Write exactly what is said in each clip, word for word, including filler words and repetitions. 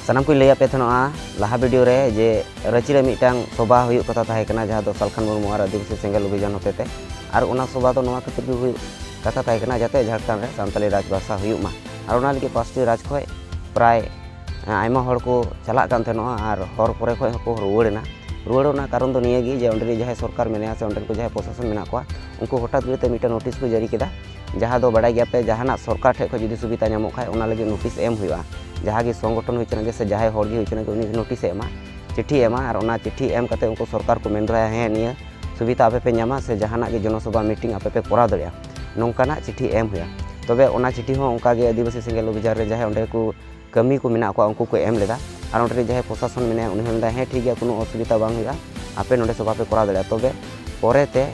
ᱥᱟᱱᱟᱢ ᱠᱚᱧ ᱞᱟᱹᱭᱟᱫ ᱯᱮ ᱛᱟᱦᱮᱱᱚᱜᱼᱟ ᱞᱟᱦᱟ ᱵᱷᱤᱰᱤᱭᱳ ᱨᱮ ᱡᱮ ᱨᱟᱺᱪᱤ ᱨᱮ ᱢᱤᱫᱴᱟᱝ ᱥᱚᱵᱷᱟ ᱦᱩᱭᱩᱜ ᱠᱟᱛᱷᱟ ᱛᱟᱦᱮᱸ ᱠᱟᱱᱟ, ᱡᱟᱦᱟᱸ ᱫᱚ ᱥᱟᱞᱠᱷᱟᱱ ᱢᱩᱨᱢᱩ ᱟᱨ ᱟᱹᱫᱤᱵᱟᱹᱥᱤ ᱥᱮᱸᱜᱮᱞ ᱚᱵᱷᱤᱡᱟᱱ ᱦᱚᱛᱮᱛᱮ᱾ ᱟᱨ ᱚᱱᱟ ᱥᱚᱵᱷᱟ ᱫᱚ ᱱᱚᱣᱟ ᱠᱷᱟᱹᱛᱤᱨ ᱜᱮ ᱦᱩᱭᱩᱜ ᱠᱟᱛᱷᱟ ᱛᱟᱦᱮᱸ ᱠᱟᱱᱟ, ᱡᱟᱛᱮ ᱡᱷᱟᱲᱠᱷᱚᱸᱰ ᱨᱮ ᱥᱟᱱᱛᱟᱲᱤ ᱨᱟᱡᱽ ᱵᱷᱟᱥᱟ ᱦᱩᱭᱩᱜ ᱢᱟ᱾ ᱟᱨ ᱚᱱᱟ ᱞᱟᱹᱜᱤᱫ ᱯᱟᱸᱪᱴᱤ ᱨᱟᱡᱽ ᱠᱷᱚᱱ ᱯᱨᱟᱭ ᱟᱭᱢᱟ ᱦᱚᱲ ᱠᱚ ᱪᱟᱞᱟᱜ ᱠᱟᱱ ᱛᱟᱦᱮᱱᱚᱜᱼᱟ ᱟᱨ ᱦᱚᱨ ᱯᱚᱨᱮ ᱠᱷᱚᱱ ᱦᱚᱸᱠᱚ ᱨᱩᱣᱟᱹᱲ ᱮᱱᱟ᱾ ᱨᱩᱣᱟᱹᱲ ᱨᱮᱱᱟᱜ ᱠᱟᱨᱚᱱ ᱫᱚ ᱱᱤᱭᱟᱹ ᱜᱮ ᱡᱮ ᱚᱸᱰᱮᱱᱤᱡ ᱡᱟᱦᱟᱸᱭ ᱥᱚᱨᱠᱟᱨ ᱢᱮᱱᱟᱭᱟ ᱥᱮ ᱚᱸᱰᱮᱱ ᱠᱚ ᱡᱟᱦᱟᱸᱭ ᱯᱨᱚᱥᱟᱥᱚᱱ ᱢᱮᱱᱟᱜ ᱠᱚᱣᱟ, ᱩᱱᱠᱩ ᱦᱚᱴᱟᱛ ᱠᱚᱨᱮᱛᱮ ᱢᱤᱫᱴᱟᱝ ᱱᱳᱴᱤᱥ ᱠᱚ ᱡᱟᱹᱨᱤ ᱠᱮᱫᱟ, ᱡᱟᱦᱟᱸ ᱫᱚ ᱵᱟᱲᱟᱭ ᱜᱮᱭᱟᱯᱮ, ᱡᱟᱦᱟᱱᱟᱜ ᱥᱚᱨᱠᱟᱨ ᱴᱷᱮᱱ ᱠᱷᱚᱱ ᱡᱩᱫᱤ ᱥᱩᱵᱤᱫᱷᱟ ᱧᱟᱢᱚᱜ ᱠᱷᱟᱱ ᱚᱱᱟ ᱞᱟᱹᱜᱤᱫ ᱱᱳᱴᱤᱥ ᱮᱢ ᱦᱩᱭᱩᱜᱼᱟ᱾ ᱡᱟᱦᱟᱸ ᱜᱮ ᱥᱚᱝᱜᱚᱴᱷᱚᱱ ᱦᱩᱭ ᱦᱚᱪᱚᱱᱟ ᱜᱮ ᱥᱮ ᱡᱟᱦᱟᱸᱭ ᱦᱚᱲ ᱜᱮ ᱦᱩᱭ ᱦᱚᱪᱚᱱᱟ ᱜᱮ, ᱩᱱᱤ ᱱᱳᱴᱤᱥ ᱮ ᱮᱢᱟ, ᱪᱤᱴᱷᱤ ᱮ ᱮᱢᱟ, ᱟᱨ ᱚᱱᱟ ᱪᱤᱴᱷᱤ ᱮᱢ ᱠᱟᱛᱮ ᱩᱱᱠᱩ ᱥᱚᱨᱠᱟᱨ ᱠᱚ ᱢᱮᱱ ᱫᱟᱲᱮᱭᱟᱜᱼᱟ, ᱦᱮᱸ, ᱱᱤᱭᱟᱹ ᱥᱩᱵᱤᱫᱷᱟ ᱟᱯᱮ ᱯᱮ ᱧᱟᱢᱟ ᱥᱮ ᱡᱟᱦᱟᱱᱟᱜ ᱜᱮ ᱡᱚᱱᱚᱥᱚᱵᱷᱟ ᱢᱤᱴᱤᱝ ᱟᱯᱮ ᱯᱮ ᱠᱚᱨᱟᱣ ᱫᱟᱲᱮᱭᱟᱜᱼᱟ, ᱱᱚᱝᱠᱟᱱᱟᱜ ᱪᱤᱴᱷᱤ ᱮᱢ ᱦᱩᱭᱩᱜᱼᱟ᱾ ᱛᱚᱵᱮ ᱚᱱᱟ ᱪᱤᱴᱷᱤ ᱦᱚᱸ ᱚᱱᱠᱟ ᱜᱮ ᱟᱹᱫᱤᱵᱟᱹᱥᱤ ᱥᱮᱸᱜᱮᱞ ᱚᱵᱷᱤᱡᱟᱱ ᱨᱮ ᱡᱟᱦᱟᱸᱭ ᱚᱸᱰᱮ ᱠᱚ ᱠᱟᱹᱢᱤ ᱠᱚ ᱢᱮᱱᱟᱜ ᱠᱚᱣᱟ, ᱩᱱᱠᱩ ᱠᱚ ᱮᱢ ᱞᱮᱫᱟ᱾ ᱟᱨ ᱚᱸᱰᱮ ᱨᱮ ᱡᱟᱦᱟᱸᱭ ᱯᱨᱚᱥᱟᱥᱚᱱ ᱢᱮᱱᱟᱭᱟ, ᱩᱱᱤ ᱦᱚᱸ ᱢᱮᱱᱫᱟ, ᱦᱮᱸ, ᱴᱷᱤᱠ ᱜᱮᱭᱟ, ᱠᱳᱱᱳ ᱚᱥᱩᱵᱤᱫᱷᱟ ᱵᱟᱝ ᱦᱩᱭᱩᱜᱼᱟ, ᱟᱯᱮ ᱱᱚᱰᱮ ᱥᱚᱵᱷᱟ ᱯᱮ ᱠᱚᱨᱟᱣ ᱫᱟᱲᱮᱭᱟᱜᱼᱟ᱾ ᱛᱚᱵᱮ ᱯᱚᱨᱮᱛᱮ,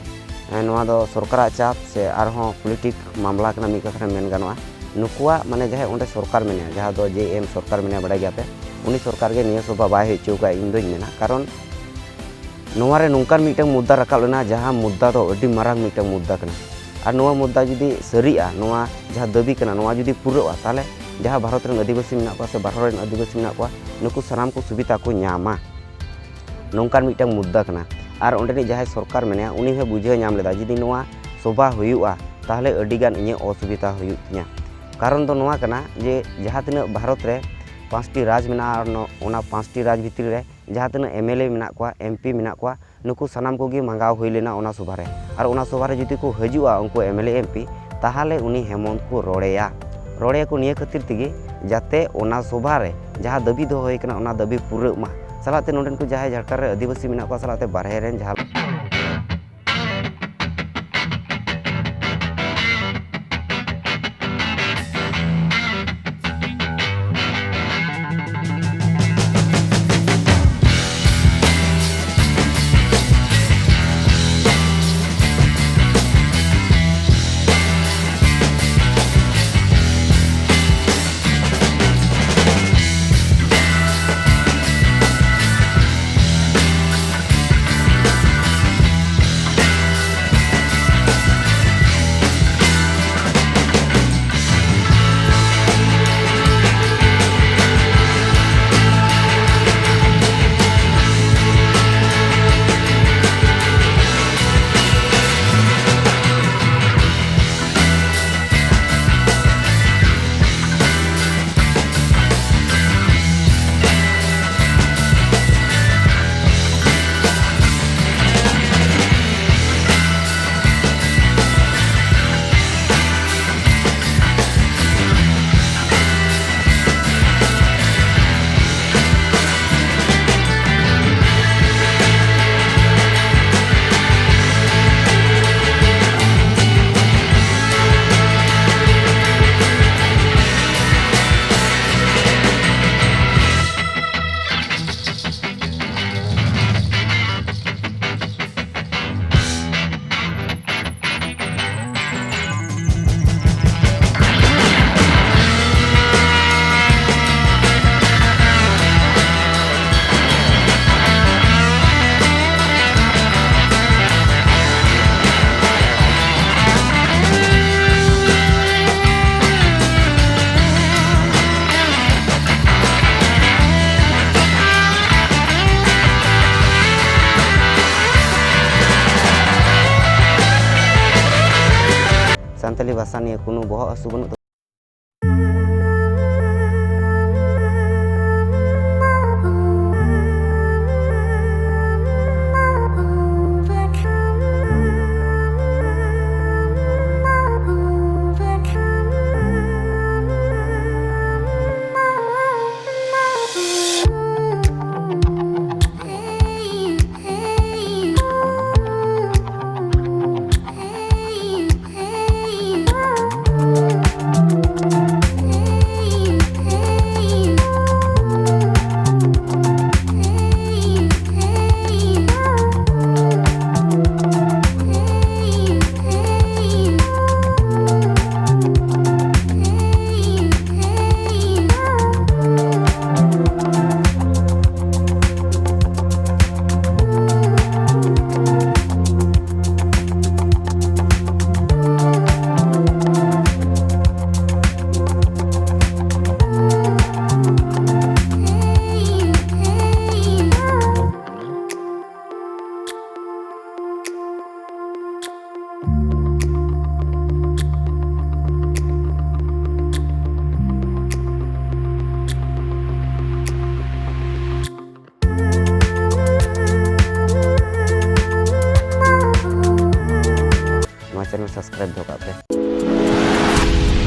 ᱮᱸ, ᱱᱚᱣᱟ ᱫᱚ ᱥᱚᱨᱠᱟᱨᱟᱜ ᱪᱟᱯ ᱥᱮ ᱟᱨᱦᱚᱸ ᱯᱚᱞᱤᱴᱤᱠ ᱢᱟᱢᱞᱟ ᱠᱟᱱᱟ, ᱢᱤᱫ ᱠᱟᱛᱷᱟ ᱨᱮ ᱢᱮᱱ ᱜᱟᱱᱚᱜᱼᱟ᱾ ᱱᱩᱠᱩᱣᱟᱜ, ᱢᱟᱱᱮ, ᱡᱟᱦᱟᱸᱭ ᱚᱸᱰᱮ ᱥᱚᱨᱠᱟᱨ ᱢᱮᱱᱟᱭᱟ, ᱡᱟᱦᱟᱸ ᱫᱚ ᱡᱮ ᱮᱢ ᱥᱚᱨᱠᱟᱨ ᱢᱮᱱᱟᱭᱟ, ᱵᱟᱲᱟᱭ ᱜᱮᱭᱟᱯᱮ, ᱩᱱᱤ ᱥᱚᱨᱠᱟᱨ ᱜᱮ ᱱᱤᱭᱟᱹ ᱥᱚᱵᱷᱟ ᱵᱟᱭ ᱦᱮᱡ ᱦᱚᱪᱚ ᱠᱟᱜᱼᱟ, ᱤᱧ ᱫᱚᱧ ᱢᱮᱱᱟ᱾ ᱠᱟᱨᱚᱱ ᱱᱚᱣᱟ ᱨᱮ ᱱᱚᱝᱠᱟᱱ ᱢᱤᱫᱴᱟᱝ ᱢᱩᱫᱽᱫᱟ ᱨᱟᱠᱟᱵ ᱞᱮᱱᱟ, ᱡᱟᱦᱟᱸ ᱢᱩᱫᱽᱫᱟ ᱫᱚ ᱟᱹᱰᱤ ᱢᱟᱨᱟᱝ ᱢᱤᱫᱴᱟᱝ ᱢᱩᱫᱽᱫᱟ ᱠᱟᱱᱟ᱾ ᱟᱨ ᱱᱚᱣᱟ ᱢᱩᱫᱽᱫᱟ ᱡᱩᱫᱤ ᱥᱟᱹᱨᱤᱜᱼᱟ, ᱱᱚᱣᱟ ᱡᱟᱦᱟᱸ ᱫᱟᱹᱵᱤ ᱠᱟᱱᱟ, ᱱᱚᱣᱟ ᱡᱩᱫᱤ ᱯᱩᱨᱟᱹᱜᱼᱟ, ᱛᱟᱦᱚᱞᱮ ᱡᱟᱦᱟᱸ ᱵᱷᱟᱨᱚᱛ ᱨᱮᱱ ᱟᱹᱫᱤᱵᱟᱹᱥᱤ ᱢᱮᱱᱟᱜ ᱠᱚᱣᱟ ᱥᱮ ᱵᱟᱦᱨᱮ ᱨᱮᱱ ᱟᱹᱫᱤᱵᱟᱹᱥᱤ ᱢᱮᱱᱟᱜ ᱠᱚᱣᱟ, ᱱᱩᱠᱩ ᱥᱟᱱᱟᱢ ᱠᱚ ᱥᱩᱵᱤᱫᱷᱟ ᱠᱚ ᱧᱟᱢᱟ᱾ ᱱᱚᱝᱠᱟᱱ ᱢᱤᱫᱴᱟᱝ ᱢᱩᱫᱽᱫᱟ ᱠᱟᱱᱟ᱾ ᱟᱨ ᱚᱸᱰᱮᱱᱤᱡ ᱡᱟᱦᱟᱸᱭ ᱥᱚᱨᱠᱟᱨ ᱢᱮᱱᱟᱭᱟ, ᱩᱱᱤ ᱦᱚᱸ ᱵᱩᱡᱷᱟᱹᱣ ᱧᱟᱢ ᱞᱮᱫᱟ, ᱡᱩᱫᱤ ᱱᱚᱣᱟ ᱥᱚᱵᱷᱟ ᱦᱩᱭᱩᱜᱼᱟ, ᱛᱟᱦᱚᱞᱮ ᱟᱹᱰᱤᱜᱟᱱ ᱤᱧᱟᱹᱜ ᱚᱥᱩᱵᱤᱫᱷᱟ ᱦᱩᱭᱩᱜ ᱛᱤᱧᱟᱹ᱾ ᱠᱟᱨᱚᱱ ᱫᱚ ᱱᱚᱣᱟ ᱠᱟᱱᱟ ᱡᱮ ᱡᱟᱦᱟᱸ ᱛᱤᱱᱟᱹᱜ ᱵᱷᱟᱨᱚᱛ ᱨᱮ ᱯᱟᱸᱪᱴᱤ ᱨᱟᱡᱽ ᱢᱮᱱᱟᱜᱼᱟ, ᱟᱨ ᱱᱚ-, ᱚᱱᱟ ᱯᱟᱸᱪᱴᱤ ᱨᱟᱡᱽ ᱵᱷᱤᱛᱨᱤ ᱨᱮ ᱡᱟᱦᱟᱸ ᱛᱤᱱᱟᱹᱜ ᱮᱢ ᱮᱞ ᱮ ᱢᱮᱱᱟᱜ ᱠᱚᱣᱟ, ᱮᱢ ᱯᱤ ᱢᱮᱱᱟᱜ ᱠᱚᱣᱟ, ᱱᱩᱠᱩ ᱥᱟᱱᱟᱢ ᱠᱚᱜᱮ ᱢᱟᱸᱜᱟᱣ ᱦᱩᱭ ᱞᱮᱱᱟ ᱚᱱᱟ ᱥᱚᱵᱷᱟ ᱨᱮ᱾ ᱟᱨ ᱚᱱᱟ ᱥᱚᱵᱷᱟ ᱨᱮ ᱡᱩᱫᱤ ᱠᱚ ᱦᱤᱡᱩᱜᱼᱟ ᱩᱱᱠᱩ M L A, M P, ᱛᱟᱦᱚᱞᱮ ᱩᱱᱤ ᱦᱮᱢᱚᱱᱛ ᱠᱚ ᱨᱚᱲᱮᱭᱟ᱾ ᱨᱚᱲᱮᱭᱟᱠᱚ ᱱᱤᱭᱟᱹ ᱠᱷᱟᱹᱛᱤᱨ ᱛᱮᱜᱮ, ᱡᱟᱛᱮ ᱚᱱᱟ ᱥᱚᱵᱷᱟ ᱨᱮ ᱡᱟᱦᱟᱸ ᱫᱟᱹᱵᱤ ᱫᱚᱦᱚ ᱦᱩᱭ ᱠᱟᱱᱟ, ᱚᱱᱟ ᱫᱟᱹᱵᱤ ᱯᱩᱨᱟᱹᱜ ᱢᱟ᱾ ᱥᱟᱞᱟᱜ ᱛᱮ ᱱᱚᱰᱮᱱ ᱠᱚ ᱡᱟᱦᱟᱸᱭ ᱡᱷᱟᱲᱠᱷᱚᱸᱰ ᱨᱮ ᱟᱹᱫᱤᱵᱟᱹᱥᱤ ᱢᱮᱱᱟᱜ ᱠᱚᱣᱟ, ᱥᱟᱞᱟᱜ ᱛᱮ ᱵᱟᱨᱦᱮ ᱨᱮᱱ ᱡᱟᱦᱟᱸ ᱥᱟᱱᱛᱟᱞᱤ ᱵᱷᱟᱥᱟ ᱱᱤᱭᱮ ᱠᱳᱱᱳ ᱵᱚᱦᱚᱜ ᱦᱟᱹᱥᱩ ᱵᱟᱹᱱᱩᱜ ᱛᱟᱠᱚᱣᱟ᱾ ᱱᱚᱣᱟ channel subscribe ᱫᱚᱦᱚ ᱠᱟᱜ ᱯᱮ᱾